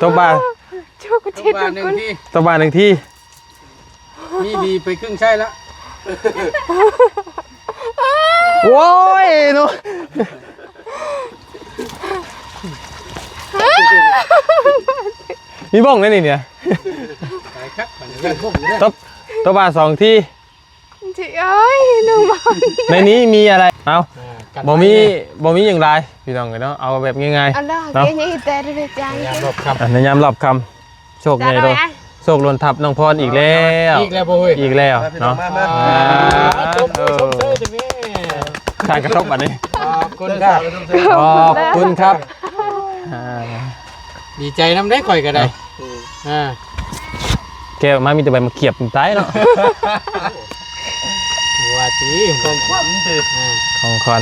ຕົກບາ ໂຈກເຈັດ ຕົກບາໜຶ່ງທີ ຕົກບາໜຶ່ງທີ ມີດີໄປຄຶ່ງໃຊ້ລະ ໂອ້ຍເນາະ ມີບ້ອງໃນນີ້ເນຍ ຕາຍຄັກ ບັດນີ້ເບິ່ງເດີ ຕົກ ຕົກບາສອງທີ ຊິ ໂອ້ຍ ໜູບໍ່ ໃນນີ້ມີອະໄລ ເອົ້າ ອ່າ ກັນ ບໍ່ມີ ໄປແດ່ ບໍ່ມີຫຍັງຫຼາຍ ພີ່ນ້ອງເອີຍເນາະ ເອົາແບບງ່າຍໆ ອັນນັ້ນ ເນາະ ເຮັດແຕ່ເລື່ອງຈາງ ຍາມຮອບຄ່ຳ ອັນໃນຍາມຮອບຄ່ຳ ໂຊກໃຫຍ່ໂລດ ໂຊກຫຼົ່ນທັບນ້ອງພອນອີກແລ້ວ ອີກແລ້ວບໍ່ເຮີ້ຍ ອີກແລ້ວເນາະ ມາ ມາ ອ່າ ຊົມເຊີຍ ຊົມເຊີຍແທ້ແມ່ ທາງກະທົບບັດນີ້ ຂອບຄຸນຄັບ ຂອບຄຸນຄັບ ອ່າ ດີໃຈນຳເດ້ ຂ້ອຍກໍໄດ້ ອ່າ ແກະອອກມາມີແຕ່ໃບມະຂຽບ ຕາຍເນາະ ວ່າຕິ ຂອງຂວັນເດ້ ອ່າ ຂອງຂວັນ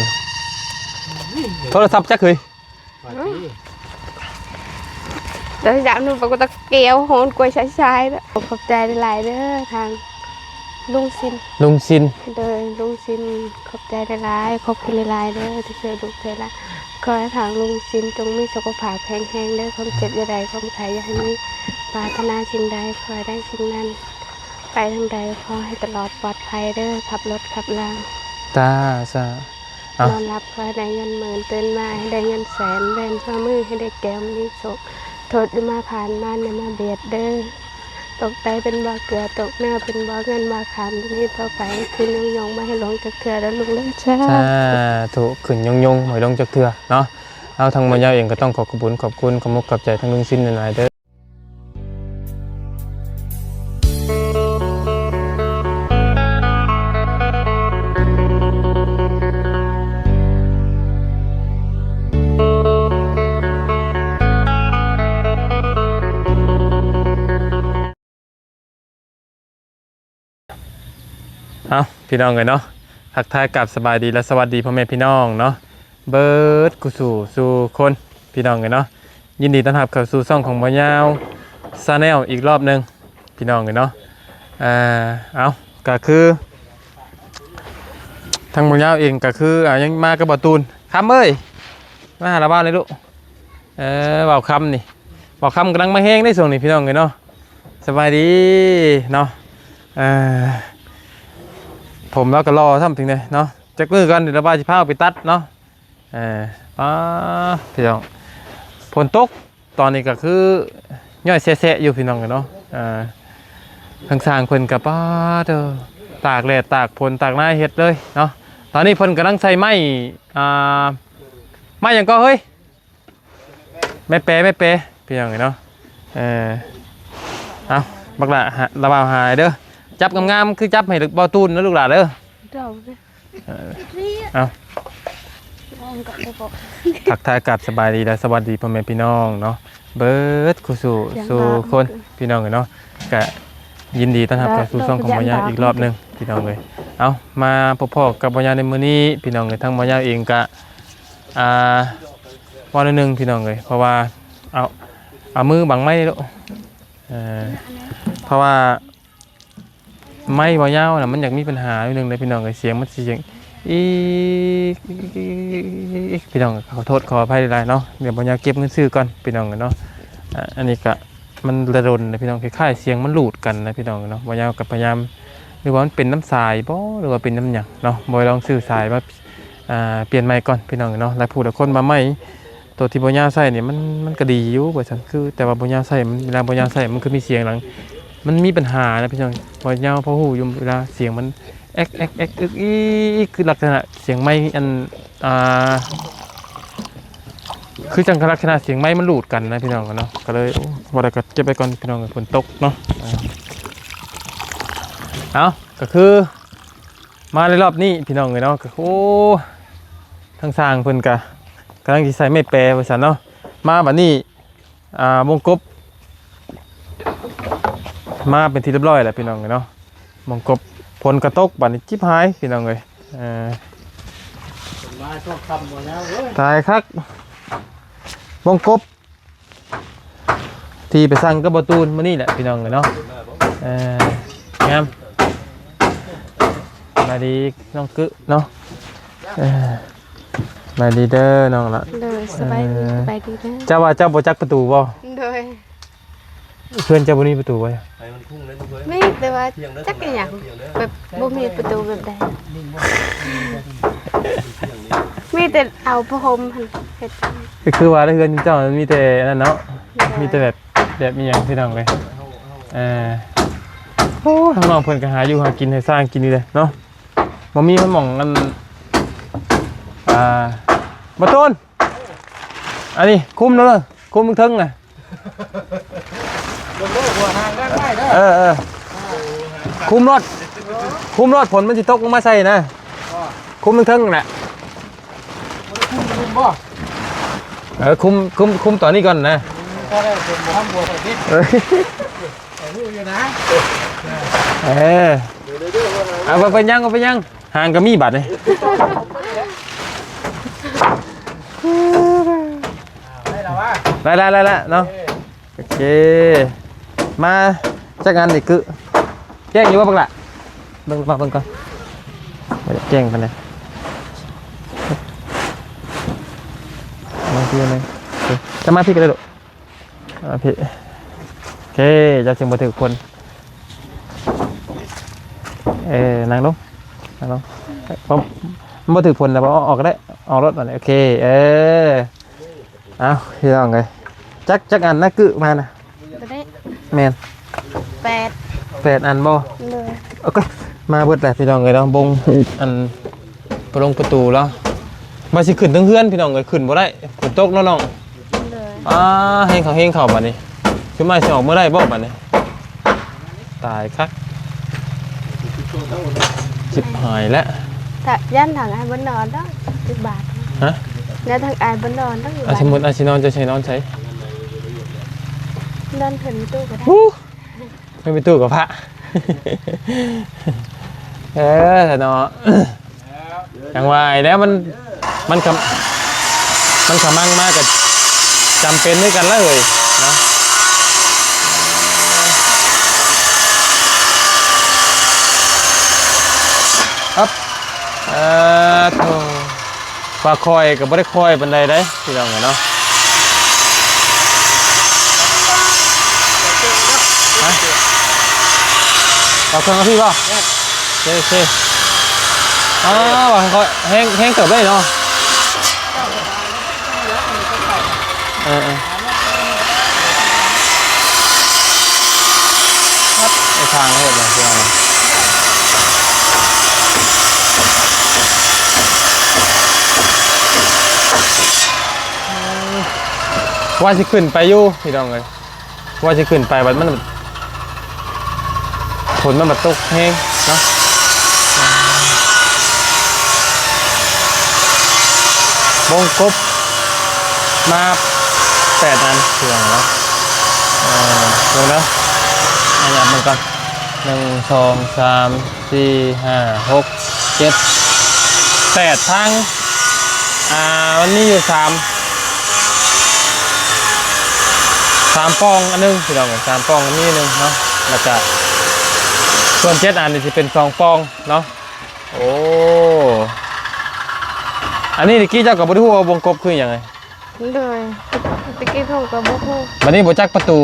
ໂທລະສັບຈັກເຮີ້ຍ ວ່າຕິ ແຕ່ຢາກໜູປາກກະຕະກຽວ ໂຫນກວຍຊາຍໆ ເດີ ຂອບໃຈຫຼາຍໆ ເດີ ທາງລຸງຊິນ ລຸງຊິນ ໂດຍ ລຸງຊິນ ຂອບໃຈຫຼາຍໆ ຂອບຄຸນຫຼາຍໆ ເດີ ທີ່ຊ່ວຍລູກຊ່ວຍຫຼານ ຂໍໃຫ້ທາງລຸງຊິນຈົ່ງມີສຸຂະພາບແຂງແຮງເດີ ຄວາມເຈັບຢ່າໄດ້ ຄວາມໄຂ້ຢ່າໃຫ້ມີ ປາດຖະໜາສິ່ງໃດ ຂໍໃຫ້ໄດ້ສິ່ງນັ້ນ ໄປທາງໃດຂໍໃຫ້ຕະຫຼອດປອດໄພເດີ ຂັບລົດຂັບລາ ສາ ສາ ເອົ້າ ນອນຫຼັບຂໍໃຫ້ໄດ້ເງິນໝື່ນ ຕື່ນມາໃຫ້ໄດ້ເງິນແສນ ແວ່ນຝ່າມືໃຫ້ໄດ້ແກ້ວ ມີໂຊກ ໂທດຢ່າມາຜ່ານ ມານຢ່າມາບຽດເດີ ຕົກໃຕ້ເປັນບໍ່ເກືອ ຕົກເໜືອເປັນບໍ່ເງິນ ບໍ່ຂ້າມຢູ່ນີ້ຕໍ່ໄປ ຂຶ້ນຍົງໆ ບໍ່ໃຫ້ລົງຈັກເທື່ອເດີ ລຸງເດີ ສາ ສາທຸ ຂຶ້ນຍົງໆ ບໍ່ໃຫ້ລົງຈັກເທື່ອເນາະ ເອົາ ທາງໝໍຍາວເອງກໍຕ້ອງຂໍຂອບຄຸນ ຂອບຄຸນ ຂອບມຸກຂອບໃຈທາງລຸງຊິນຫຼາຍໆ ເດີ. ເອົ້າ ພີ່ນ້ອງເອີຍເນາະ ທັກທາຍກາບສະບາຍດີ ແລະ ສະຫວັດດີພໍ່ແມ່ພີ່ນ້ອງເນາະ ເບິດຄູ່ສູ່ສູ່ຄົນ ພີ່ນ້ອງເອີຍເນາະ ຍິນດີຕ້ອນຮັບເຂົ້າສູ່ຊ່ອງຂອງບ່າວຍາວ Channel ອີກລອບໜຶ່ງ ພີ່ນ້ອງເອີຍເນາະ ອ່າ ເອົ້າ ກະຄື ທາງບ່າວຍາວເອງກະຄື ອ່າ ຍັງມາກັບບ່າວຕູນ ຄຳເອີຍ ມາຫາລາວບ່າວແດ່ລູກ ເອີ ບ່າວຄຳນີ້ ບ່າວຄຳກຳລັງມາແຮງເດ້ຊ່ວງນີ້ ພີ່ນ້ອງເອີຍເນາະ ສະບາຍດີເນາະ ເອີ ຜົມລາວກໍຫຼໍ່ຊ້ຳເຖິງເດ້ເນາະ ຈັກມື້ກ່ອນ ດຽວລາວບ່າວຊິພາເອົາໄປຕັດເນາະ ເອີ ປ້າ ພີ່ນ້ອງ ຝົນຕົກ ຕອນນີ້ກໍຄືຍ້ອຍແຊະໆຢູ່ ພີ່ນ້ອງເອີຍເນາະ ເອີ ທາງຊ່າງເພິ່ນກໍ ປ້າ ເດີ ຕາກແດດ ຕາກຝົນ ຕາກໜາວເຮັດເລີຍເນາະ ຕອນນີ້ເພິ່ນກຳລັງໃສ່ໄມ້ ອ່າ ໄມ້ຫຍັງກໍເຮີ້ຍ ໄມ້ແປ ໄມ້ແປ ພີ່ນ້ອງເອີຍເນາະ ເອີ ເອົາ ບັກຫຼ້າ ລະບ່າວຫາເດີ ຈັບງາມໆ ຄືຈັບໃຫ້ບ່າວຕູນນະລູກຫຼ້າເດີ ເອົາ ທັກທາຍກາບສະບາຍດີ ແລະ ສະຫວັດດີພໍ່ແມ່ພີ່ນ້ອງເນາະ ເບິດຄູ່ສູ່ສູ່ຄົນ ພີ່ນ້ອງເອີຍເນາະ ກະຍິນດີຕ້ອນຮັບເຂົ້າສູ່ຊ່ອງຂອງບ່າວຍາວອີກລອບໜຶ່ງ ພີ່ນ້ອງເອີຍ ເອົາ ມາພົບພໍ້ກັບບ່າວຍາວໃນມື້ນີ້ ພີ່ນ້ອງເອີຍ ທາງບ່າວຍາວເອງກະ ອ່າ ເວົ້າໜ້ອຍໜຶ່ງ ພີ່ນ້ອງເອີຍ ເພາະວ່າ ເອົາ ເອົາມືບັງໄມ້ໂລດ ເອີ ເພາະວ່າ ໄມ້ບໍ່ຍາວນະ ມັນຢາກມີບັນຫາໜ້ອຍໜຶ່ງເດ້ພີ່ນ້ອງເອີຍ ສຽງມັນຊິສຽງອີກ ພີ່ນ້ອງ ຂໍໂທດຂໍອະໄພຫຼາຍໆເນາະ ດຽວບໍ່ຍາວເກັບເງິນຊື້ກ່ອນ ພີ່ນ້ອງເນາະ ອາ ອັນນີ້ກະ ມັນລະດົນນະພີ່ນ້ອງ ຄ້າຍໆສຽງມັນຫຼູດກັນນະພີ່ນ້ອງເນາະ ບໍ່ຍາວກະພະຍາຍາມ ຫຼືວ່າມັນເປັນນຳສາຍບໍ່ ຫຼືວ່າເປັນນຳຫຍັງເນາະ ບໍ່ລອງຊື້ສາຍມາ ອ່າ ປ່ຽນໃໝ່ກ່ອນພີ່ນ້ອງເນາະ ຫຼາຍຜູ້ຫຼາຍຄົນວ່າໄມ້ ໂຕທີ່ບໍ່ຍາວໃຊ້ນີ້ ມັນ ມັນກໍດີຢູ່ວ່າຊັ້ນ ຄື ແຕ່ວ່າບໍ່ຍາວໃຊ້ ມັນ ເວລາບໍ່ຍາວໃຊ້ ມັນຄືມີສຽງຫຼັງ ມັນມີບັນຫານະພີ່ນ້ອງ ບໍ່ຍາວພໍຮູ້ຢູ່ ເວລາສຽງມັນແອກໆໆ ອຶກອີກ ຄືລັກສະນະສຽງໄມ້ອັນ ອ່າ ຄືຈັ່ງລັກສະນະສຽງໄມ້ມັນຫຼູດກັນນະພີ່ນ້ອງເນາະ ກໍເລີຍ ໂອ້ ບໍ່ໄດ້ກໍເກັບໄວ້ກ່ອນພີ່ນ້ອງ ຝົນຕົກເນາະ ເອົາ ກໍຄື ມາໃນລອບນີ້ພີ່ນ້ອງເອີຍເນາະ ກໍ ໂອ້ ທາງຊ່າງເພິ່ນກະກຳລັງຊິໃສ່ໄມ້ແປວ່າຊັ້ນເນາະ ມາບັດນີ້ ອ່າ ວົງກົບ ມາເປັນທີ່ຮຽບຮ້ອຍແລ້ວພີ່ນ້ອງເອີຍເນາະ ວົງກົບ ຝົນກະຕົກບັດນີ້ຈິບຫາຍພີ່ນ້ອງເອີຍ ເອີ ມາຊ່ວງຄ່ຳບໍ່ຍາວເອີຍ ຕາຍຄັກ ວົງກົບ ທີ່ໄປສັ່ງກັບບ່າວຕູນມື້ນີ້ແຫຼະພີ່ນ້ອງເອີຍເນາະ ເອີ ງາມ ສະບາຍດີນ້ອງກຶເນາະ ເອີ ສະບາຍດີເດີນ້ອງລະ. ໂດຍ ສະບາຍດີ. ເອີ ສະບາຍດີເດີ. ເຈົ້າວ່າເຈົ້າບໍ່ຈັກປະຕູບໍ່? ໂດຍ. ເພື່ອນເຈົ້າບໍ່ມີປະຕູບໍ່? ມີ ແຕ່ວ່າຈັກອີ່ຫຍັງ ແບບບໍ່ມີປະຕູແບບໃດ ມີແຕ່ເອົາຜ້າຫົ່ມຫັ້ນເຮັດ. ກໍຄືວ່າເຮືອນເຈົ້າມັນມີແຕ່ອັນນັ້ນເນາະ. ໂດຍ. ມີແຕ່ແບບ ແບບອີ່ຫຍັງພີ່ນ້ອງເອີຍ. ເອີ ໂອ້ ທາງນ້ອງເພິ່ນກໍຫາຢູ່ຫາກິນໃຫ້ສ້າງກິນນີ້ແຫຼະເນາະ. ບໍ່ມີມັນໝ່ອງອັນ ອ່າ ບໍ່ໂຕນ ອັນນີ້ຄຸມເດີ ຄຸມເທິງນະ. ເອີ ເອີ ຄຸມໂລດ ຄຸມໂລດ ຝົນມັນຊິຕົກລົງມາໃສ່ນະ. ຄຸມເທິງໆ ນັ້ນແຫຼະ. ຄຸມບໍ່? ເອີ ຄຸມ ຄຸມ ຄຸມຕອນນີ້ກ່ອນນະ. ອືມ ຖ້າໄດ້ຜົນບໍ່ທຳບໍ່ໃສ່ຕິ. ເອີ ເອີ ຮູ້ຢູ່ນະ. ເອີ ເອົາ ບໍ່ເປັນຫຍັງ ບໍ່ເປັນຫຍັງ ຫາງກໍມີບາດນີ້. ໄດ້ແລ້ວວະ? ໄດ້ ໄດ້ ໄດ້ແລ້ວເນາະ. ໂອເຄ ໂອເຄ ມາຈັກອັນນີ້ ຄືແຈ້ງຢູ່ບໍ່ບັກຫຼ້າ? ເບິ່ງ ມາເບິ່ງກ່ອນ ບໍ່ຢາກແຈ້ງປານໃດ. ມາພີ້ໜຶ່ງ ໂອເຄ ຈະມາພີ້ກໍໄດ້ລູກ. ອ່າ ພີ້ ໂອເຄ ເຈົ້າຈຶ່ງບໍ່ຖືກຄົນ. ເອີ ນັ່ງລົງ ນັ່ງລົງ. ບໍ່ ມັນບໍ່ຖືກຄົນແລ້ວ ອອກ ອອກກໍໄດ້ ອອກລົດບາດນີ້. ໂອເຄ ເອີ ເອົາ ພີ່ນ້ອງເອີຍ ຈັກ ຈັກອັນນະ ກຶມານະ? ໂຕນີ້ ແມ່ນ ແປດ ແປດອັນບໍ່? ໂດຍ. ໂອເຄ ມາເບິດແຫຼະພີ່ນ້ອງເອີຍເນາະ. ບົງອັນ ປະລົງປະຕູແລ້ວ ວ່າຊິຂຶ້ນເທິງເຮືອນພີ່ນ້ອງເອີຍ ຂຶ້ນບໍ່ໄດ້ ຝົນຕົກເນາະນ້ອງ. ໂດຍ. ອ້າ ແຮງເຂົ້າ ແຮງເຂົ້າບາດນີ້ ຊຸມອ້າຍຊິອອກເມືອໄດ້ບໍ່ບາດນີ້? ຕາຍຄັກ ຊິບຫາຍແລ້ວ. ຢ້ານທາງອ້າຍບໍ່ນອນດອກ ສິບບາດ. ຮະ? ຢ້ານທາງອ້າຍບໍ່ນອນດອກ. ອ່າ ສົມມຸດອ້າຍຊິນອນ ເຈົ້າຊິນອນໃສ? ນອນເທິງຕູ້ກໍໄດ້. ໂອ້ ໄປໄປຕູ້ກັບພະ ເອີ ເນາະ. ຈັ່ງວ່າແລ້ວ ມັນ ມັນກຳ ມັນກຳລັງມາກໍຈຳເປັນຄືກັນລະເອີຍເນາະ. ອັບ ເອີ ໂທ້ ວ່າຄ່ອຍກໍບໍ່ໄດ້ຄ່ອຍປານໃດເດ້ພີ່ນ້ອງເອີຍເນາະ. ຮະ ເອົາເຄື່ອງມາພີ້ບໍ່? ໂອເຄ ໂອເຄ. ອ້າວ ວ່າຄ່ອຍແຮງ ແຮງເຕີບເດ້ເນາະ. ເອີ ເອີ. ໄປທາງເຮັດຫຍັງພີ່ນ້ອງ ວ່າຊິຂຶ້ນໄປຢູ່ພີ່ນ້ອງເອີຍ ວ່າຊິຂຶ້ນໄປ ບັດມັນ ຝົນມັນບັດຕົກແຮງເນາະ. ວົງກົບມາແປດອັນ ເຊື່ອງເນາະ. ເອີ ເບິ່ງເດີ ອາ ນັບເບິ່ງກ່ອນ ໜຶ່ງ ສອງ ສາມ ສີ່ ຫ້າ ຫົກ ເຈັດ ແປດ ທາງ ອ່າ ມັນມີຢູ່ສາມ ສາມປ່ອງອັນໜຶ່ງ ພີ່ນ້ອງເອີຍ ສາມປ່ອງມີອັນໜຶ່ງເນາະ ແລ້ວກະສ່ວນເຈັດອັນນີ້ຊິເປັນສອງປ່ອງເນາະ. ໂອ້ ອັນນີ້ຕະກີ້ເຈົ້າກໍບໍ່ໄດ້ຮູ້ວ່າວົງກົບຄືຫຍັງເລີຍ. ໂດຍ ຕະກີ້ເຮົາກໍບໍ່ຮູ້. ບັດນີ້ບໍ່ຈັກປະຕູ.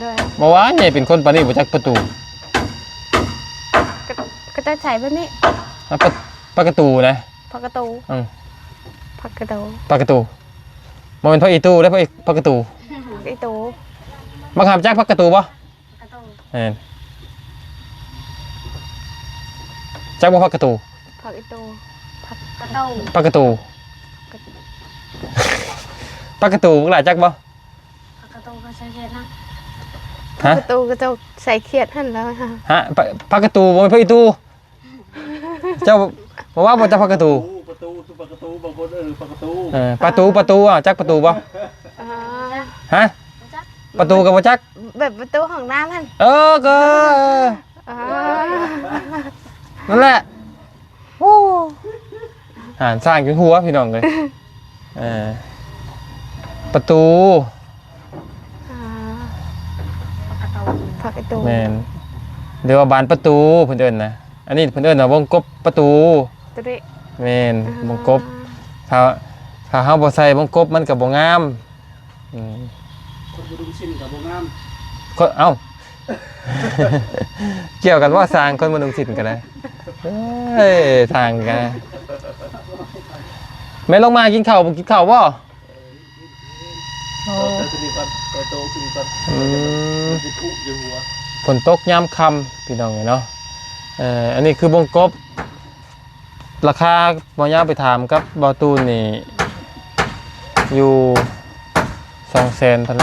ໂດຍ. ບໍ່ວ່າໃຫຍ່ເປັນຄົນປານນີ້ບໍ່ຈັກປະຕູ. ກະ ກະຈະໃຊ້ແບບນີ້. ອາ ປະ ປະກະຕູນະ. ຜັກກະຕູ. ອືມ ຜັກກະຕູ ຜັກກະຕູ. ບໍ່ແມ່ນຜັກອີ່ຕູເດ້ ຜັກ ຜັກກະຕູ. ອີ່ຕູ. ບັກຫຳຈັກຜັກກະຕູບໍ່? ແມ່ນ. ຈັກບໍ່ຜັກກະຕູ? ຜັກອີ່ຕູ. ຜັກກະຕູ. ຜັກກະຕູ. ຜັກກະຕູ ບັກຫຼ້າຈັກບໍ່? ຜັກກະຕູກໍໃສ່ຂຽດນະ. ຮະ? ຜັກກະຕູກໍເຈົ້າໃສ່ຂຽດຫັ້ນແລ້ວ. ຮະ? ຜັກ ຜັກກະຕູ ບໍ່ແມ່ນຜັກອີ່ຕູ. ເຈົ້າບໍ່ວ່າບໍ່ຈັກຜັກກະຕູ. ປະຕູ ປະຕູ ຄືປະກະຕູ ບາງຄົນເອີ້ນປະກະຕູ. ເອີ ປະຕູ ປະຕູ ອ່າ ຈັກປະຕູບໍ່? ອໍ ຮະ? ປະຕູກໍບໍ່ຈັກ ແບບປະຕູຫ້ອງນ້ຳຫັ້ນ. ເອີ ກໍ ອໍ ນັ້ນແຫຼະ. ໂອ້ ຫານສ້າງຈົນຫົວ ພີ່ນ້ອງເອີຍ. ເອີ ປະຕູ ອໍ ປະຕູ ແມ່ນ ຫຼືວ່າບານປະຕູເພິ່ນເອີ້ນນະ. ອັນນີ້ເພິ່ນເອີ້ນວ່າວົງກົບປະຕູ. ໂຕນີ້ ແມ່ນ ອໍ ວົງກົບ. ຖ້າ ຖ້າເຮົາບໍ່ໃສ່ວົງກົບມັນກໍບໍ່ງາມ. ອືມ ຄົນບໍ່ດຸງຊິ້ນກໍບໍ່ງາມ. ຄົນ ເອົ້າ ກ່ຽວກັນບໍ່? ສ້າງຄົນບໍ່ດຸງຊິ້ນກໍໄດ້. ເອີຍ ສ້າງກະ ແມ່ນລົງມາກິນເຂົ້າ ບໍ່ກິນເຂົ້າບໍ່? ເອີ ເອີ ໂຕຂຶ້ນກ່ອນ ເອີ ໂຕຂຶ້ນກ່ອນ. ອືມ ມັນຊິຜຸຢູ່ຫົວ. ຝົນຕົກຍາມຄ່ຳ ພີ່ນ້ອງເອີຍເນາະ. ເອີ ອັນນີ້ຄືວົງກົບ. ລາຄາບໍ່ຍາວໄປຖາມກັບບ່າວຕູນນີ້ ຢູ່ສອງແສນເທົ່າໃດ?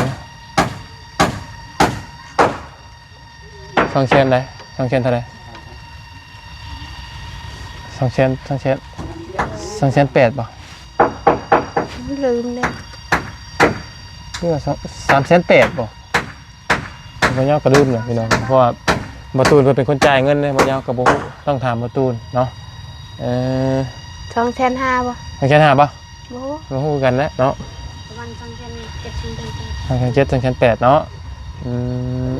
ສອງແສນໃດ? ສອງແສນເທົ່າໃດ? ສອງແສນ ສອງແສນ ສອງແສນແປດບໍ່? ລືມແລ້ວ ຫຼືວ່າສາມແສນແປດບໍ່? ບໍ່ຍາວກໍລືມແລ້ວພີ່ນ້ອງ ເພາະວ່າບ່າວຕູນເພິ່ນເປັນຄົນຈ່າຍເງິນເດ້ ບໍ່ຍາວກໍບໍ່ຮູ້ ຕ້ອງຖາມບ່າວຕູນເນາະ. ເອີ ສອງແສນຫ້າບໍ່? ສອງແສນຫ້າບໍ່? ບໍ່ຮູ້ ບໍ່ຮູ້ຄືກັນແຫຼະເນາະ ປະມານສອງແສນເຈັດ ສອງແສນແປດ ສອງແສນເຈັດ ສອງແສນແປດເນາະ. ອືມ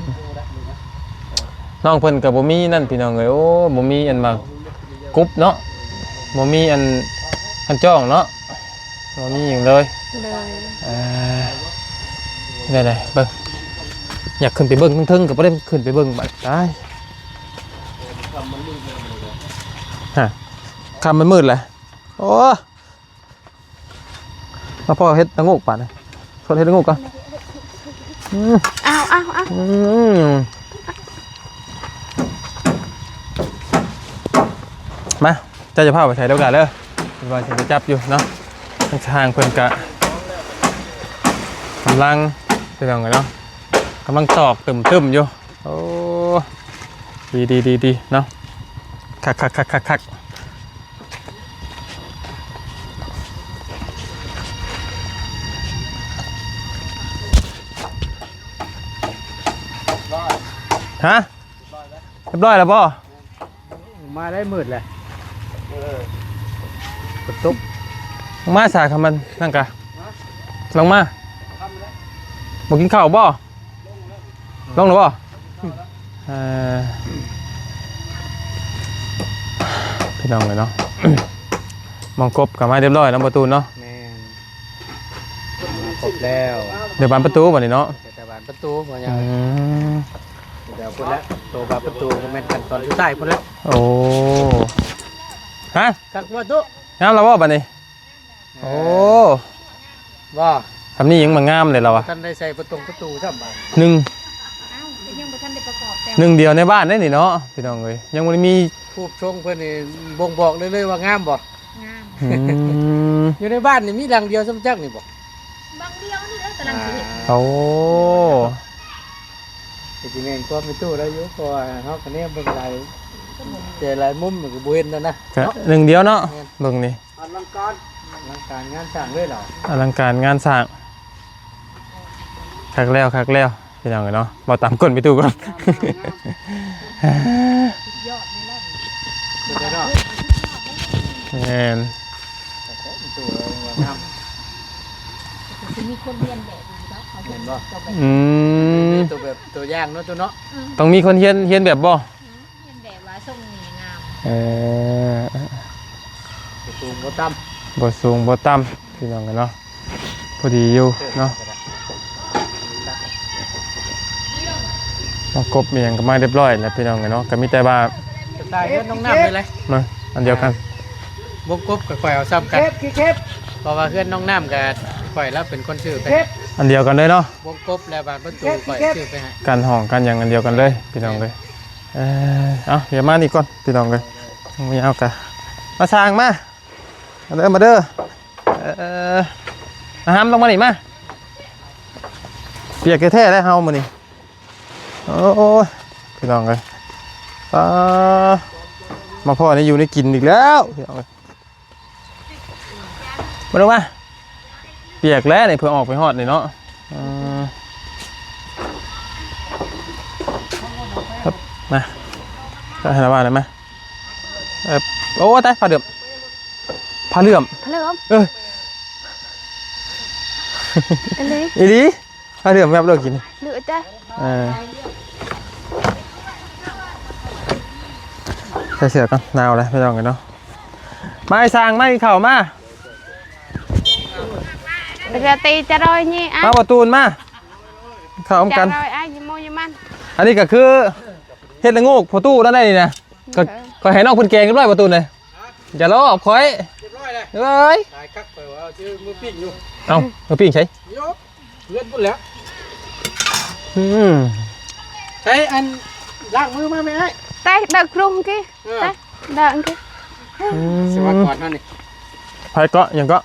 ນ້ອງເພິ່ນກໍບໍ່ມີນັ້ນພີ່ນ້ອງເອີຍ ໂອ້ ບໍ່ມີອັນວ່າ ກຸບເນາະ ບໍ່ມີອັນຄັນຈ້ອງເນາະ ບໍ່ມີຫຍັງເລີຍ. ໂດຍ ເອີ ໄດ້ໆ ເບິ່ງ ຢາກຂຶ້ນໄປເບິ່ງເທິງໆ ກໍບໍ່ໄດ້ຂຶ້ນໄປເບິ່ງ ບາດຕາຍ ຮະ ຄ່ຳມັນມືດແລ້ວ. ໂອ້ ມາພໍ້ເຮັດລະໂງກບາດນີ້ ຊົດເຮັດລະໂງກກ່ອນ. ອືມ ເອົາ ເອົາ ເອົາ ອືມ ມາ ເຈົ້າຢ່າພາໄປໃສເດີ ເວລາເດີ ເພິ່ນວ່າຊິໄປຈັບຢູ່ເນາະ. ທາງຊ່າງເພິ່ນກະກຳລັງ ພີ່ນ້ອງເອີຍເນາະ ກຳລັງຕອກຕຶ້ມໆຢູ່. ໂອ້ ດີໆໆໆ ເນາະ ຄັກໆໆໆໆ. ຮະ ຮຽບຮ້ອຍແລ້ວບໍ່? ມາໄດ້ມືດແລ້ວ ເອີ ຝົນຕົກ. ລົງມາສາ ຄຳມັນນັ້ນກະ ຮະ ລົງມາ ຄ່ຳແລ້ວ ບໍ່ກິນເຂົ້າບໍ່? ລົງແລ້ວ ລົງແລ້ວບໍ່? ເອີ ພີ່ນ້ອງເອີຍເນາະ ໝ່ອງກົບກໍມາຮຽບຮ້ອຍແລ້ວ ບໍ່ຕູນເນາະ. ແມ່ນ ມາຄົບແລ້ວ ເດີບານປະຕູບັດນີ້ເນາະ ແຕ່ບານປະຕູບໍ່ຍາກ. ອືມ ດຽວພຸ້ນແຫຼະ ໂຕບານປະຕູກໍແມ່ນຂັ້ນຕອນສຸດທ້າຍພຸ້ນແຫຼະ. ໂອ້ ຮະ ຄັກບໍ່ຕຸ? ງາມແລ້ວບໍ່ບັດນີ້? ເອີ ໂອ້ ບໍ່ ສ່ຳນີ້ຍັງມາງາມເລີຍລາວວ່າ ບໍ່ທັນໄດ້ໃສ່ປະຕົງປະຕູຊ້ຳບາດໜຶ່ງ ອ້າວ ຍັງບໍ່ທັນໄດ້ປະກອບແຕ່ ໜຶ່ງດຽວໃນບ້ານເດ້ນີ້ເນາະ ພີ່ນ້ອງເອີຍ ຍັງບໍ່ໄດ້ມີ. ຮູບຊົງເພິ່ນນີ້ບົ່ງບອກໄດ້ເລີຍວ່າງາມບໍ່? ງາມ ອືມ ຢູ່ໃນບ້ານນີ້ມີຫຼັງດຽວສ່ຳຈັກນີ້ບໍ່? ຫຼັງດຽວນີ້ແຫຼະກຳລັງຊິເຮັດ. ອ່າ ໂອ້ ກໍຊິແມ່ນຄວາມແມ່ຕູ້ລາວຢູ່ ເພາະວ່າເຮົາກະແນມເບິ່ງຫຼາຍ ແຕ່ຫຼາຍມຸມກໍບໍ່ເຫັນແລ້ວນະ ກະ ເນາະ ໜຶ່ງດຽວເນາະ. ແມ່ນ ເບິ່ງນີ້ ອະລັງການ ອະລັງການງານສ້າງເລີຍເນາະ ອະລັງການງານສ້າງ. ຄັກແລ້ວ ຄັກແລ້ວ ພີ່ນ້ອງເອີຍເນາະ ເວົ້າຕາມກົ້ນແມ່ຕູ້ກ່ອນ. ສຸດຍອດເລີຍແຫຼະ ສຸດຍອດເນາະ. ແມ່ນ ແມ່ນບໍ່? ອືມ ມີແບບ ຕົວຢ່າງເນາະ ໂຕເນາະ ອືມ ຕ້ອງມີຄົນຮຽນ ຮຽນແບບບໍ່? ຮຽນແບບວ່າຊົງນີ້ງາມ. ເອີ ບໍ່ສູງບໍ່ຕ່ຳ ບໍ່ສູງບໍ່ຕ່ຳ ພີ່ນ້ອງເອີຍເນາະ ພໍດີຢູ່ເນາະ. ມາກົບອີ່ຫຍັງກໍມາຮຽບຮ້ອຍແລ້ວ ພີ່ນ້ອງເອີຍເນາະ ກໍມີແຕ່ວ່າສະໄຕເຮືອນນ້ອງນ້ຳນີ້ແຫຼະ ມາອັນດຽວກັນ. ວົງກົບກໍຂ້ອຍເອົາຊ້ຳກັນ ເພາະວ່າເຮືອນນ້ອງນ້ຳກໍຂ້ອຍລະເປັນຄົນຊື້ໄປ ອັນດຽວກັນເລີຍເນາະ. ວົງກົບແລະບານປະຕູຂ້ອຍຊື້ໄປໃຫ້ ກັນຫ້ອງກັນຫຍັງອັນດຽວກັນເລີຍ ພີ່ນ້ອງເອີຍ. ເອີ ເອົາ ດຽວມານີ້ກ່ອນ ພີ່ນ້ອງເອີຍ ບໍ່ຍາວກະ ມາຊ່າງມາ ມາເດີ ມາເດີ. ເອີ ມາຫາມລົງມານີ້ມາ ປຽກແທ້ໆແລ້ວເຮົາມື້ນີ້. ໂອ້ຍ ພີ່ນ້ອງເອີຍ ອາ ມາພໍ້ແນວຢູ່ແນວກິນອີກແລ້ວ ພີ່ນ້ອງເອີຍ. ມາລົງມາ ປຽກແລ້ວນີ້ ເພື່ອອອກໄປຮອດນີ້ເນາະ. ເອີ ມາ ໃຫ້ລະວ່າແລ້ວມາ. ເອີ ໂອ້ ຕາຍ ຜ້າເຫຼື້ອມ ຜ້າເຫຼື້ອມ ຜ້າເຫຼື້ອມ ເອີ ອີ່ຫຼີ ຜ້າເຫຼື້ອມແວບໂລດກິນ ເຫຼື້ອມຈ້ະ. ເອີ ໃສ່ເສື້ອກ່ອນ ໜາວແລ້ວ ພີ່ນ້ອງເອີຍເນາະ. ມາ ອ້າຍຊ່າງ ມາກິນເຂົ້າມາ. ຈະຕີຈະຣອຍນີ້ ອ່ະ ມາ ປະຕູນມາ ເຂົ້ານຳກັນ ຈະຣອຍ ອ່ະ ຢູ່ໝູ່ຢູ່ມັນ. ອັນນີ້ກໍຄືເຫັດລະໂງກພໍ່ຕູ້ນັ້ນໄດ໋ນີ້ນະ ກໍ ເອີ ຂ້ອຍໃຫ້ນ້ອງເພິ່ນແກງຮຽບຮ້ອຍ ປະຕູນເດ້. ຢ່າລອບຂ້ອຍ ຮຽບຮ້ອຍແລ້ວ ເອີຍ ຕາຍຄັກ ຂ້ອຍວ່າຊິເອົາມືປີ້ງຢູ່. ເອົ້າ ເອົາປີ້ງໃສ? ຢູ່ເຮືອນພຸ້ນແຫຼະ. ອືມ ໃຊ້ອັນລ້າງມືມາແມ່ອ້າຍ ແຕ່ເດີກຣຸ່ງກີ້ ເອີ ແຕ່ເດີກກີ້. ອືມ ສະວະກອນເຮົານີ້ ໃຜເກາະ ຫຍັງເກາະ?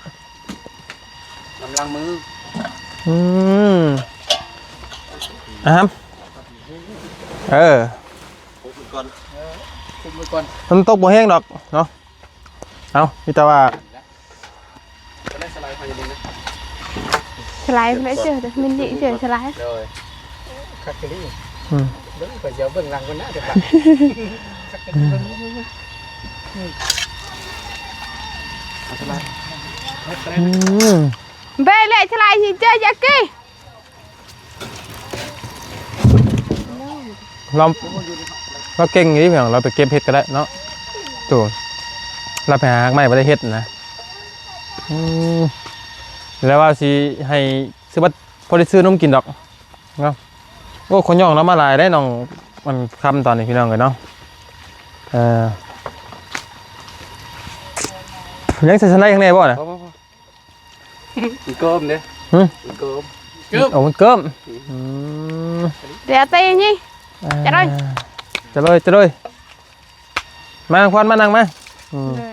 ກຳລັງມື ອືມ ອາຫານ ເອີ ຄຸມໄວ້ກ່ອນ ເອີ ຄຸມໄວ້ກ່ອນ ມັນຕົກບໍ່ແຮງດອກເນາະ. ເອົ້າ ມີແຕ່ວ່າ ສະໄລໄປເລີຍ ສະໄລໄປເລີຍ ເຈີ ມິນນີ້ເຈີ ສະໄລ ໂດຍ ຄັກອີ່ຫຼີ ອືມ ເບິ່ງ ຂ້ອຍຊິເອົາເບື້ອງຫຼັງກ່ອນນະ ຈັກບາດ ຄັກອີ່ຫຼີ ເບິ່ງ ເບິ່ງ ເບິ່ງ ເບິ່ງ ອືມ ເບິ່ງເລີຍ ສະໄລຊິເຈີ ຢາກກິນ ລາວ ລາວເກັ່ງຢູ່ພີ່ນ້ອງ ລາວໄປເກັບເຫັດກໍໄດ້ເນາະ ໂຕ ລາວໄປຫາຮາກໄມ້ບໍ່ໄດ້ເຫັດນະ. ອືມ ແລ້ວວ່າຊິໃຫ້ຊື້ບັດ ພໍໄດ້ຊື້ນົມກິນດອກເນາະ. ໂອ້ ຄົນຍ່ອງລາວມາຫຼາຍເດ້ ນ້ອງ ມັນຄ່ຳຕອນນີ້ພີ່ນ້ອງເອີຍເນາະ. ເອີ ຍັງໃສ່ຊັ້ນໃນຂ້າງໃນບໍ່ນະ? ບໍ່ ບໍ່ ບໍ່ ມັນເກີມເດ້ ຫຶ? ມັນເກີມ ເກີມ ໂອ້ ມັນເກີມ ອືມ ດຽວຕີນີ້ ອ່າ ຈະໂດຍ ຈະໂດຍ ຈະໂດຍ ມາ ຄວັນ ມານັ່ງມາ ອືມ ເອີ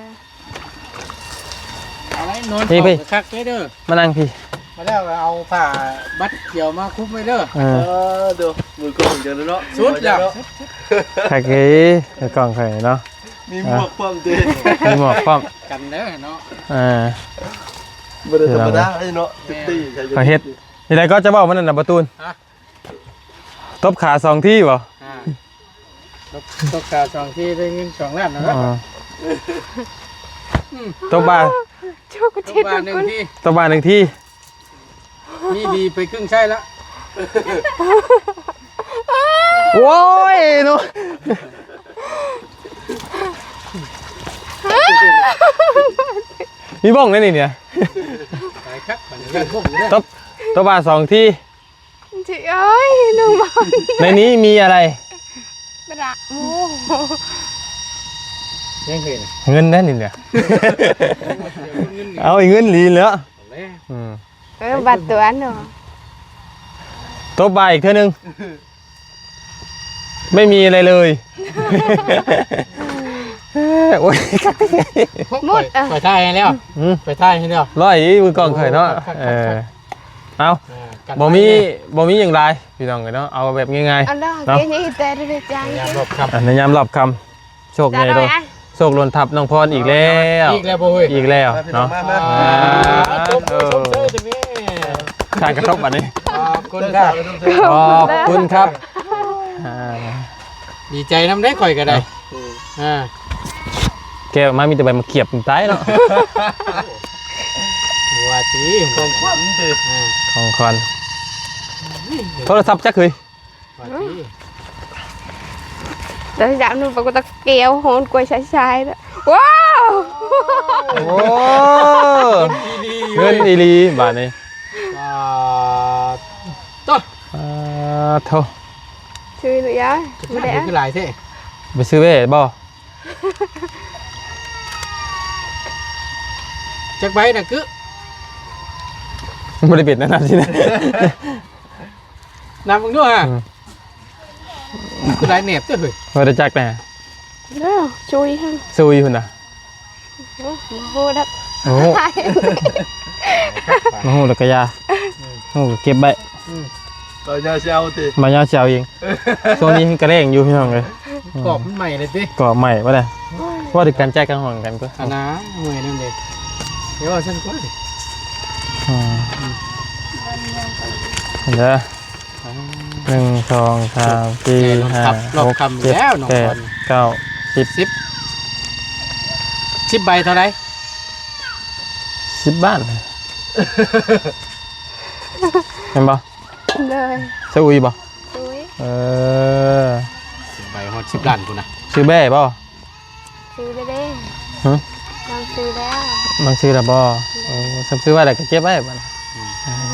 ເອົາໄວ້ນອນ ນີ້ ເຂົ້າ ພີ່ ຄັກເດ້ເດີ ມານັ່ງພີ້ ມາແລ້ວເອົາຜ້າບັດຂຽວມາຄຸມໄວ້ເດີ ເອີ ເອີ ເດີ ມືກອງຈັ່ງເນາະ ສຸດແລ້ວ ຄັກເອີຍ ມືກອງຂ້ອຍເນາະ. ມີໝວກພ້ອມເດ້ ມີໝວກພ້ອມ ກັນເດີເນາະ ອ່າ ບໍ່ໄດ້ທຳມະດາເດ້ເນາະ ແມ່ນ ຈັກຕີໃສ່ ຂ້ອຍເຮັດ ນີ້ໃດກໍຈະເວົ້າມັນນັ້ນນະ ປະຕູນ ຮະ ຕົບຂາສອງທີບໍ່? ອ່າ ຕົບ ຕົບຂາສອງທີໄດ້ເງິນສອງລ້ານນະ ອໍ ອືມ ຕົບບ່າ ຕົບບ່າໜຶ່ງທີ ຕົບບ່າໜຶ່ງທີ ມີດີໄປຄຶ່ງໃຊ້ລະ ໂອ້ຍເນາະ ມີບ້ອງໄດ໋ນີ້ເນຍ ຕາຍຄັກ ບັດນີ້ຢ້ານບົ້ງຢູ່ເດີ ຕົບ ຕົບບ່າສອງທີ ເອີຍ ໜຶ່ງບ່ອນ ໃນນີ້ມີອະໄລ? ປະໂມ ຍັງເຄີຍນະ ເງິນແດ່ນີ້ເນຍ ເອົາອີກເງິນຫຼີແລ້ວ ເອົາແລ້ວ ອືມ ເອີ ບັດຕົວເນາະ ຕົບບ່າອີກເທື່ອໜຶ່ງ ໄມ່ມີອະໄລເລີຍ ໂອ້ຍ ໝົດ ຂ້ອຍ ຂ້ອຍຖ່າຍໃຫ້ແລ້ວ ຫື ຂ້ອຍຖ່າຍໃຫ້ແລ້ວ ຮ້ອຍອີກ ມືກອງຂ້ອຍເນາະ ເອີ ເອົາ ອ່າ ບໍ່ມີ ບໍ່ມີຫຍັງຫຼາຍພີ່ນ້ອງເອີຍເນາະ ເອົາແບບງ່າຍໆ ອັນນັ້ນ ເນາະ ເຮັດໃຫ້ແຕ່ໃນໃຈ ໃນຍາມລອບຄ່ຳ ອ່າ ໃນຍາມລອບຄ່ຳ ໂຊກໃຫຍ່ໂລດ ໂຊກຫຼົ່ນທັບນ້ອງພອນອີກແລ້ວ ອີກແລ້ວບໍ່ເຮີ້ຍ ອີກແລ້ວເນາະ ມາ ມາ ອ່າ ຈົບມືຊົມເຊີຍແທ້ແມ່ ທາງກະທົບບັດນີ້ ຂອບຄຸນຄັບ ຂອບຄຸນຄັບ ອ່າ ດີໃຈນຳເດ້ ຂ້ອຍກໍໄດ້ ອ່າ ແກະອອກມາມີແຕ່ໃບໝາກຂຽບ ຕາຍເນາະ ວ່າຕິ ຂອງຂວັນເດ້ ອ່າ ຂອງຂວັນ ໂທລະສັບຈັກເຮີ້ຍ ວ່າຕິ ໂທລະສັບໜຶ່ງປາກົດຕະກຽວ ໂຫນກວຍຊາຍໆ ວ້າວ ໂອ້ ເງິນອີ່ຫຼີເວີ້ຍ ເງິນອີ່ຫຼີບາດນີ້ ອ່າ ໂຕ ອ່າ ໂທ ຊື້ຫຼືຍັງ ບໍ່ໄດ້ ຄືຫຼາຍແທ້ ໄປຊື້ເວບໍ່? ຈັກໃບນະກຶ ບໍ່ໄດ້ເປັນນະ ນັບຊິນະ ນັບເບິ່ງດູຫາ ອືມ ຄືຫຼາຍແໜບເດີ້ເຮີ້ຍ ບໍ່ໄດ້ຈັກນະ ເອີ ຊຸຍຫັ້ນ ຊຸຍພຸ້ນນະ ໂອ້ ບໍ່ຮູ້ດອກ ໂອ້ ບໍ່ຮູ້ແລ້ວກໍຢ່າ ອືມ ຮູ້ກໍເກັບໄວ້ ອືມ ບ່າວຍາວຊິເອົາຕິ ບ່າວຍາວຊິເອົາເອງ ຊ່ວງນີ້ກະແດງຢູ່ພີ່ນ້ອງເອີຍ ອືມ ກອບມັນໃໝ່ເລີຍຕິ ກອບໃໝ່ບໍ່ໄດ້ ເວົ້າຖືກກັນໃຈກັນຫ້ອງກັນກໍ ອັນນາ ເມື່ອຍນຳເດ້ ດຽວເວົ້າຊັ້ນກ່ອນ ອືມ ອືມ ເດີ ອ່າ ໜຶ່ງ ສອງ ສາມ ສີ່ ຫ້າ ຫົກ ເຈັດ ແປດ ເກົ້າ ສິບ ສິບ ສິບໃບເທົ່າໃດ? ສິບບາດ ແມ່ນບໍ່? ໂດຍ ຊື້ອຸຍບໍ່? ອຸຍ ເອີ ສິບໃບຮອດສິບລ້ານພຸ້ນນະ ຊື້ແບ້ບໍ່? ຊື້ແລ້ວເດ້ ຫຶ? ນ້ອງຊື້ແລ້ວ ນ້ອງຊື້ແລ້ວບໍ່? ໂອ້ ຊຳຊື້ໄວ້ແລ້ວກໍເກັບໄວ້ບັດນີ້ ອືມ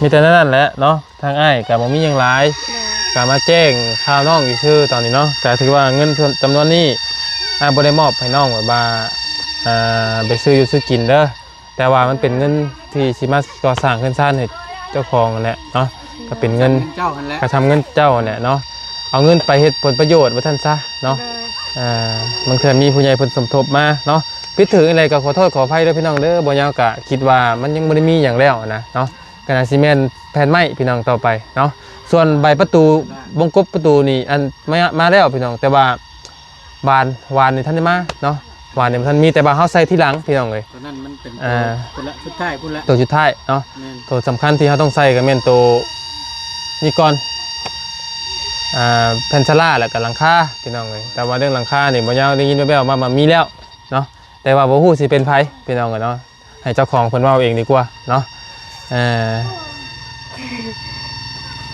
ມີແຕ່ນັ້ນແຫຼະເນາະ ທາງອ້າຍກໍບໍ່ມີຫຍັງຫຼາຍ ໂດຍ ກໍມາແຈ້ງຂ່າວນ້ອງຊື່ໆຕອນນີ້ເນາະ ກໍຖືວ່າເງິນສ່ວນ ຈຳນວນນີ້ ອ້າຍບໍ່ໄດ້ມອບໃຫ້ນ້ອງແບບວ່າ ອ່າ ໄປຊື້ຢູ່ຊື້ກິນເດີ ແຕ່ວ່າມັນເປັນເງິນທີ່ຊິມາກໍ່ສ້າງເຮືອນຊານໃຫ້ເຈົ້າຂອງນັ້ນແຫຼະເນາະ ກໍເປັນເງິນ ເຈົ້າຫັ້ນແຫຼະ ກະທຳເງິນເຈົ້າຫັ້ນແຫຼະເນາະ ເອົາເງິນໄປເຮັດຜົນປະໂຫຍດວ່າຊັ້ນຊະເນາະ ໂດຍ ອ່າ ບາງເທື່ອມີຜູ້ໃຫຍ່ເພິ່ນສົມທົບມາເນາະ ຜິດຖືກອີ່ໃດກໍຂໍໂທດຂໍອະໄພເດີພີ່ນ້ອງເດີ ບໍ່ຍາວກະຄິດວ່າມັນຍັງບໍ່ໄດ້ມີຫຍັງແລ້ວນະເນາະ ກໍໜ້າຊິແມ່ນແຜ່ນໄມ້ພີ່ນ້ອງຕໍ່ໄປເນາະ ສ່ວນໃບປະຕູ ວົງກົບປະຕູນີ້ ອັນ ມາ ມາແລ້ວພີ່ນ້ອງ ແຕ່ວ່າ ວານ ວານນີ້ທັນໄດ້ມາເນາະ ວານນີ້ບໍ່ທັນມີ ແຕ່ວ່າເຮົາໃສ່ທີຫຼັງພີ່ນ້ອງເອີຍ ຕົວນັ້ນມັນເປັນ ອ່າ ຕົວ ຕົວລະ ສຸດທ້າຍພຸ້ນລະ ຕົວສຸດທ້າຍເນາະ ແມ່ນ ຕົວສຳຄັນທີ່ເຮົາຕ້ອງໃສ່ກໍແມ່ນໂຕນີ້ກ່ອນ ອ່າ ແຜ່ນສາລາ ແລ້ວກໍຫຼັງຄາພີ່ນ້ອງເອີຍ ແຕ່ວ່າເລື່ອງຫຼັງຄານີ້ບໍ່ຍາວໄດ້ຍິນແວ່ວໆມາ ວ່າມີແລ້ວເນາະ ແຕ່ວ່າບໍ່ຮູ້ຊິເປັນໃຜພີ່ນ້ອງເອີຍເນາະ ໃຫ້ເຈົ້າຂອງເພິ່ນເວົ້າເອງດີກວ່າເນາະ ເອີ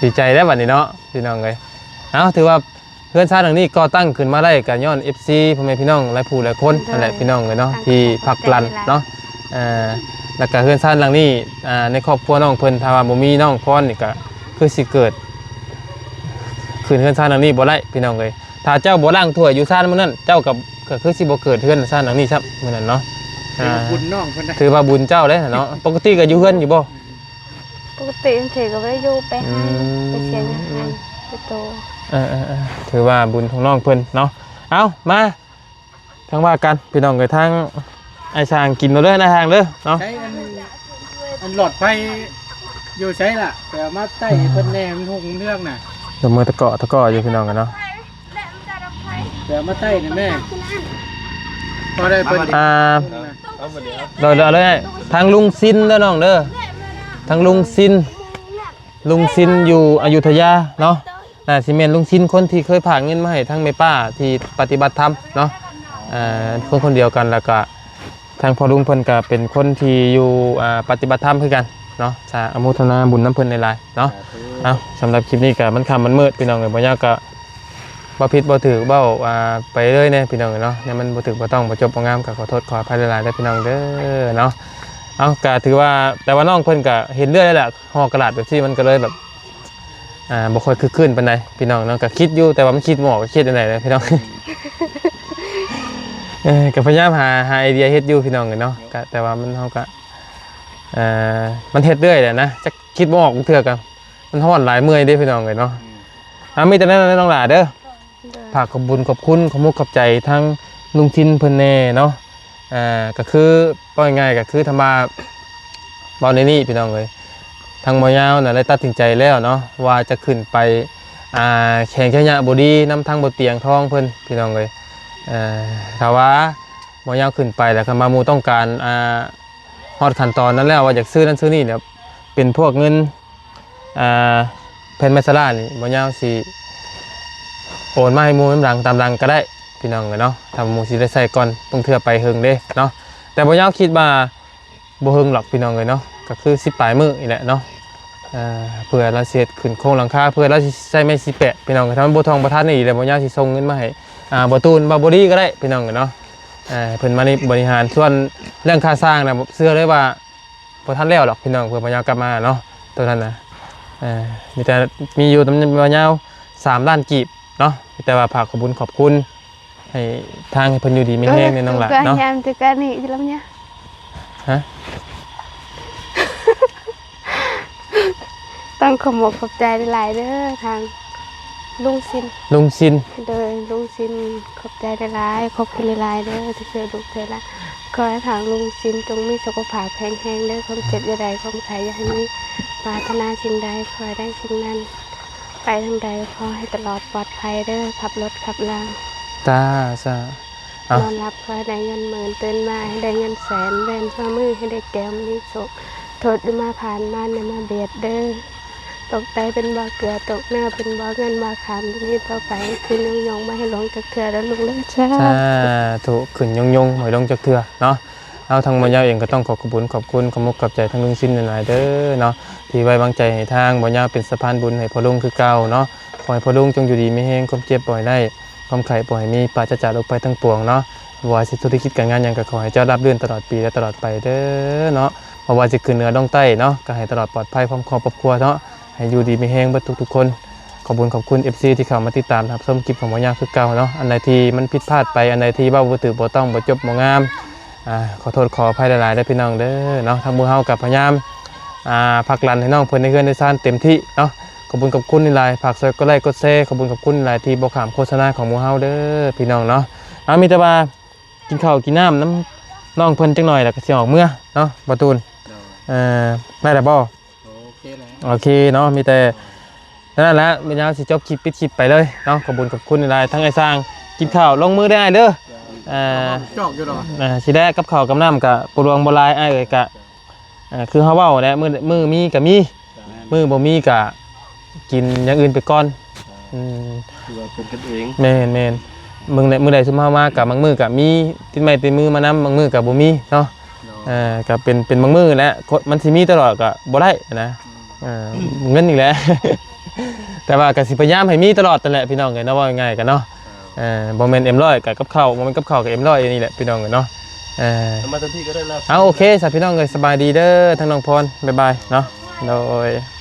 ດີໃຈແລ້ວບັດນີ້ເນາະ ພີ່ນ້ອງເອີຍ ເອົາ ຖືວ່າເຮືອນຊານຫຼັງນີ້ກໍ່ຕັ້ງຂຶ້ນມາໄດ້ກໍຍ້ອນເອັຟຊີ ພໍ່ແມ່ພີ່ນ້ອງຫຼາຍຜູ້ຫຼາຍຄົນ ໂດຍ ນັ້ນແຫຼະພີ່ນ້ອງເອີຍເນາະ ທີ່ ທີ່ ທີ່ ພັກລັນ ພັກໃຈຫຼາຍ ເນາະ ເອີ ແລ້ວກໍເຮືອນຊານຫຼັງນີ້ ອ່າ ໃນຄອບຄົວນ້ອງເພິ່ນ ຖ້າວ່າບໍ່ມີນ້ອງພອນນີ້ກໍຄືຊິເກີດ ຂຶ້ນເຮືອນຊານຫຼັງນີ້ບໍ່ໄດ້ພີ່ນ້ອງເອີຍ. ຖ້າເຈົ້າບໍ່ລ້າງຖ້ວຍຢູ່ຊານມື້ນັ້ນ ເຈົ້າກໍ ກໍຄືຊິບໍ່ເກີດເຮືອນຊານຫຼັງນີ້ຊ້ຳມື້ນັ້ນເນາະ. ຖືວ່າບຸນນ້ອງເພິ່ນນະ ຖືວ່າບຸນເຈົ້າເດ້ເນາະ. ປົກກະຕິກໍຢູ່ເຮືອນຢູ່ບໍ່? ປົກກະຕິບາງທີກໍບໍ່ໄດ້ຢູ່ ໄປໃຫ້ ອືມ ໄປເສຍເງິນໃຫ້ ອືມ ໄປໂຕ. ເອີໆໆ ຖືວ່າບຸນຂອງນ້ອງເພິ່ນເນາະ. ເອົາ ມາ ທັງວ່າກັນພີ່ນ້ອງເອີຍ. ທາງອ້າຍຊ່າງກິນເອົາເດີ ນາຍທາງເດີເນາະ. ໃຊ້ອັນ ອັນຫຼອດໄຟຢູ່ໃສລະ? ໄປເອົາມາໃຕ້ເພິ່ນແດ່ ມັນຮຸ່ງເຮືອງນະ. ດອກເມີຕະເກາະຕະເກາະຢູ່ພີ່ນ້ອງເອີຍເນາະ. ໄປເອົາມາໃຕ້ນີ້ແມ່ ພໍໄດ້ເພິ່ນ ອ່າ ເອົາມາເດີ ໂດຍ ໂດຍ ເອົາເລີຍ. ທາງລຸງຊິນເດີນ້ອງເດີ ທາງລຸງຊິນ ລຸງຊິນຢູ່ອະຍຸທະຍາເນາະ. ໜ້າຊິແມ່ນລຸງຊິນຄົນທີ່ເຄີຍຝາກເງິນມາໃຫ້ທາງແມ່ປ້າທີ່ປະຕິບັດທຳເນາະ. ເອີ ຄົນ ຄົນດຽວກັນ ແລ້ວກະທາງພໍ່ລຸງເພິ່ນກະເປັນຄົນທີ່ຢູ່ ອ່າ ປະຕິບັດທຳຄືກັນເນາະ. ສາ ອະໂມທະນາບຸນນຳເພິ່ນຫຼາຍໆເນາະ. ສາທຸ. ເອົາ ສຳລັບຄລິບນີ້ກະມັນຄ່ຳມັນມືດພີ່ນ້ອງເອີຍ. ບໍ່ຍາກກະ ບໍ່ຜິດບໍ່ຖືກເວົ້າ ອ່າ ໄປເລີຍແດ່ພີ່ນ້ອງເນາະ. ແນວມັນບໍ່ຖືກບໍ່ຕ້ອງ ບໍ່ຈົບບໍ່ງາມ ກໍຂໍໂທດຂໍອະໄພຫຼາຍໆເດີພີ່ນ້ອງເດີເນາະ. ເອົາ ກໍຖືວ່າ ແຕ່ວ່ານ້ອງເພິ່ນກໍເຫັນເລື່ອຍແລ້ວແຫຼະ ຫໍ່ກະດາດແບບຊີ້ ມັນກໍເລີຍແບບ ອ່າ ບໍ່ຄ່ອຍຄຶກຄື້ນປານໃດພີ່ນ້ອງເນາະ. ກໍຄິດຢູ່ ແຕ່ວ່າມັນຄິດບໍ່ອອກ ວ່າເຮັດຈັ່ງໃດແຫຼະພີ່ນ້ອງ. ເອີ ກໍພະຍາຍາມຫາ ຫາໄອເດຍເຮັດຢູ່ພີ່ນ້ອງເອີຍເນາະ. ກໍ ແຕ່ວ່າມັນ ເຮົາກໍ ເອີ ມັນເຮັດເລື້ອຍແຫຼະນະ ຈັກຄິດບໍ່ອອກເທື່ອກໍ ມັນຮ້ອນຫຼາຍ ເມື່ອຍເດ້ພີ່ນ້ອງເອີຍເນາະ. ອືມ ອ່າ ມີແຕ່ນັ້ນແຫຼະນ້ອງຫຼ້າເດີ. ໂດຍ ຝາກຂອບບຸນຂອບຄຸນ ຂອບມຸກຂອບໃຈທາງລຸງຊິນເພິ່ນແດ່ເນາະ. ອ່າ ກໍຄື ເວົ້າງ່າຍໆ ກໍຄືທຳມາ ເວົ້າໃນນີ້ພີ່ນ້ອງເອີຍ ທາງໝໍຍາວນະໄດ້ຕັດສິນໃຈແລ້ວເນາະ ວ່າຈະຂຶ້ນໄປ ອ່າ ແຂວງໄຊຍະບູລີນຳທາງບໍ່ຕຽງທອງເພິ່ນພີ່ນ້ອງເອີຍ. ເອີ ຖ້າວ່າໝໍຍາວຂຶ້ນໄປແລ້ວ ຄັນວ່າໝູ່ຕ້ອງການ ອ່າ ຮອດຂັ້ນຕອນນັ້ນແລ້ວ ວ່າຢາກຊື້ນັ້ນຊື້ນີ້ ແລ້ວເປັນພວກເງິນ ອ່າ ແຜ່ນໄມ້ສະຫຼານີ້ ບໍ່ຍາວຊິໂອນມາໃຫ້ໝູ່ນຳຫຼັງ ຕາມຫຼັງກໍໄດ້ພີ່ນ້ອງເອີຍເນາະ. ຖ້າໝູ່ຊິໄດ້ໃຊ້ກ່ອນ ບາງເທື່ອໄປເຫິງເດ້ເນາະ. ແຕ່ບໍ່ຍາວຄິດວ່າບໍ່ເຫິງດອກພີ່ນ້ອງເອີຍເນາະ ກໍຄືສິບປາຍມື້ນີ້ແຫຼະເນາະ. ເອີ ເພື່ອລາວຊິເຮັດຂຶ້ນໂຄງຫຼັງຄາ ເພື່ອລາວຊິໃຊ້ໄມ້ສີ່ແປດພີ່ນ້ອງເອີຍ. ຖ້າມັນບໍ່ທ່ອງບໍ່ທັນອີກແລ້ວ ບໍ່ຍາວຊິສົ່ງເງິນມາໃຫ້ ອ່າ ບໍ່ຕູນ ບໍ່ ບໍ່ດີກໍໄດ້ພີ່ນ້ອງເອີຍເນາະ. ເອີ ເພິ່ນມານີ້ບໍລິຫານ ສ່ວນເລື່ອງຄ່າສ້າງນະ ເຊື່ອເລີຍວ່າ ບໍ່ທັນແລ້ວດອກພີ່ນ້ອງ ເພື່ອບໍ່ຍາວກັບມາເນາະ ໂຕນັ້ນນະ. ເອີ ມີແຕ່ ມີຢູ່ນຳບໍ່ຍາວສາມລ້ານກີບເນາະ. ມີແຕ່ວ່າຝາກຂອບບຸນຂອບຄຸນໃຫ້ທາງ ໃຫ້ເພິ່ນຢູ່ດີມີແຮງແດ່ນ້ອງຫຼ້າເນາະ. ຍາມແຕ່ກະນີ້ລຳຍາ ຮະ ຕ້ອງຂອບອົກຂອບໃຈຫຼາຍໆເດີ ທາງລຸງຊິນ ລຸງຊິນ. ໂດຍ ລຸງຊິນ ຂອບໃຈຫຼາຍໆ ຂອບຄຸນຫຼາຍໆເດີທີ່ຊ່ວຍລູກຊ່ວຍຫຼານ. ຂໍໃຫ້ທາງລຸງຊິນຈົ່ງມີສຸຂະພາບແຂງແຮງເດີ ຄວາມເຈັບຢ່າໄດ້ ຄວາມໄຂ້ຢ່າໃຫ້ມີ ປາດຖະໜາສິ່ງໃດຂໍໃຫ້ໄດ້ສິ່ງນັ້ນ ໄປທາງໃດຂໍໃຫ້ຕະຫຼອດປອດໄພເດີ ຂັບລົດຂັບລາ. ສາ ສາ ເອົາ ນອນຫຼັບຂໍໃຫ້ໄດ້ເງິນໝື່ນ ຕື່ນມາໃຫ້ໄດ້ເງິນແສນ ແວ່ນຂໍ້ມືໃຫ້ໄດ້ແກ້ວ ມີໂຊກໂທດຢ່າມາຜ່ານມານ ຢ່າມາບຽດເດີ. ຕົກໃຕ້ເປັນບໍ່ເກືອ ຕົກເໜືອເປັນບໍ່ເງິນບໍ່ຄຳ ນີ້ຕໍ່ໄປຂຶ້ນຍົງໆ ບໍ່ໃຫ້ລົງຈັກເທື່ອເດີລູກເດີ. ສາ ສາທຸ ຂຶ້ນຍົງໆ ບໍ່ໃຫ້ລົງຈັກເທື່ອເນາະ. ເຮົາທາງບໍ່ຍາວເອງກໍຕ້ອງຂໍຂອບຄຸນຂອບຄຸນ ຂອບມຸກຂອບໃຈທາງລຸງຊິນຫຼາຍໆເດີເນາະ ທີ່ໄວ້ວາງໃຈໃຫ້ທາງບໍ່ຍາວເປັນສະພານບຸນໃຫ້ພໍ່ລຸງຄືເກົ່າເນາະ. ຂໍໃຫ້ພໍ່ລຸງຈົ່ງຢູ່ດີມີແຮງ ຄວາມເຈັບບໍ່ໃຫ້ໄດ້ ຄວາມໄຂ້ບໍ່ໃຫ້ມີ ປາສະຈາກໂລກໄພທັງປວງເນາະ. ບໍ່ວ່າຊິທຸລະກິດການງານຫຍັງ ກໍຂໍໃຫ້ເຈົ້າລາບລື່ນຕະຫຼອດປີ ແລະ ຕະຫຼອດໄປເດີເນາະ. ບໍ່ວ່າຊິຂຶ້ນເໜືອລົງໃຕ້ເນາະ ກໍໃຫ້ຕະຫຼອດປອດໄພ ພ້ອມຄອບຄົວເນາະ ໃຫ້ຢູ່ດີມີແຮງເບິດທຸກໆຄົນ. ຂອບຄຸນຂອບຄຸນ ເອັຟຊີ ທີ່ເຂົ້າມາຕິດຕາມຮັບຊົມຄລິບຂອງໝໍຍາວຄືເກົ່າເນາະ. ອັນໃດທີ່ມັນຜິດພາດໄປ ອັນໃດທີ່ເວົ້າບໍ່ຖືກບໍ່ຕ້ອງ ບໍ່ຈົບບໍ່ງາມ ອ່າ ຂໍໂທດຂໍອະໄພຫຼາຍໆເດີພີ່ນ້ອງເດີເນາະ. ທາງໝູ່ເຮົາກໍພະຍາຍາມ ອ່າ ຜັກດັນໃຫ້ນ້ອງເພິ່ນໃນເຮືອນໃນຊານເຕັມທີ່ເນາະ. ຂອບຄຸນຂອບຄຸນຫຼາຍໆ ຝາກຊ່ວຍກົດໄລກົດແຊ ຂອບຄຸນຂອບຄຸນຫຼາຍທີ່ບໍ່ຂ້າມໂຄສະນາຂອງໝູ່ເຮົາເດີພີ່ນ້ອງເນາະ. ເອົາ ມີແຕ່ວ່າ ກິນເຂົ້າກິນນ້ຳນຳນ້ອງເພິ່ນຈັກໜ່ອຍ ແລ້ວກໍຊິອອກເມືອເນາະ ບ່າວຕູນ. ໂດຍ ເອີ ໄດ້ແລ້ວບໍ່? ໂອເຄແລ້ວ ໂອເຄເນາະ. ມີແຕ່ນັ້ນແຫຼະ ແມ່ນຍາວຊິຈົບຄລິບ ປິດຄລິບໄປເລີຍເນາະ. ຂອບຄຸນຂອບຄຸນຫຼາຍໆ ທັງອ້າຍຊ່າງ ກິນເຂົ້າ ລົງມືເດີອ້າຍເດີ. ໂດຍ ເອີ ຈອກຢູ່ດອກ ເອີ ຊິແລະກັບເຂົ້າກັບນ້ຳກະບໍ່ຫຼວງບໍ່ຫຼາຍ ອ້າຍເອີຍ. ກະ ເອີ ຄືເຮົາເວົ້າແຫຼະ ມື້ ມື້ມີກໍມີ ແມ່ນ ມື້ບໍ່ມີກໍກິນຢ່າງອື່ນໄປກ່ອນ. ແມ່ນ ອືມ ຄືວ່າເປັນກັນເອງ. ແມ່ນໆ ມື້ໃດ ມື້ໃດຊຸມເຮົາມາກໍບາງມື້ກໍມີຕິດໄມ້ຕິດມືມານຳ ບາງມື້ກໍບໍ່ມີເນາະ. ເນາະ ເອີ ກໍເປັນ ເປັນບາງມື້ແຫຼະ ມັນຊິມີຕະຫຼອດກໍບໍ່ໄດ້ນະ. ອືມ ເອີ ເງິນນີ້ແຫຼະ ແຕ່ວ່າກໍຊິພະຍາຍາມໃຫ້ມີຕະຫຼອດນັ້ນແຫຼະ ພີ່ນ້ອງເອີຍເນາະ ເວົ້າງ່າຍໆກັນເນາະ. ເອີ ບໍ່ແມ່ນເອັມຮ້ອຍກໍກັບເຂົ້າ ບໍ່ແມ່ນກັບເຂົ້າກໍເອັມຮ້ອຍ ນີ້ແຫຼະ ພີ່ນ້ອງເອີຍເນາະ. ເອີ ເອົາ ໂອເຄຊະ ພີ່ນ້ອງເອີຍ ສະບາຍດີເດີ ທາງນ້ອງພອນ ບາຍບາຍເນາະ. ໂດຍ.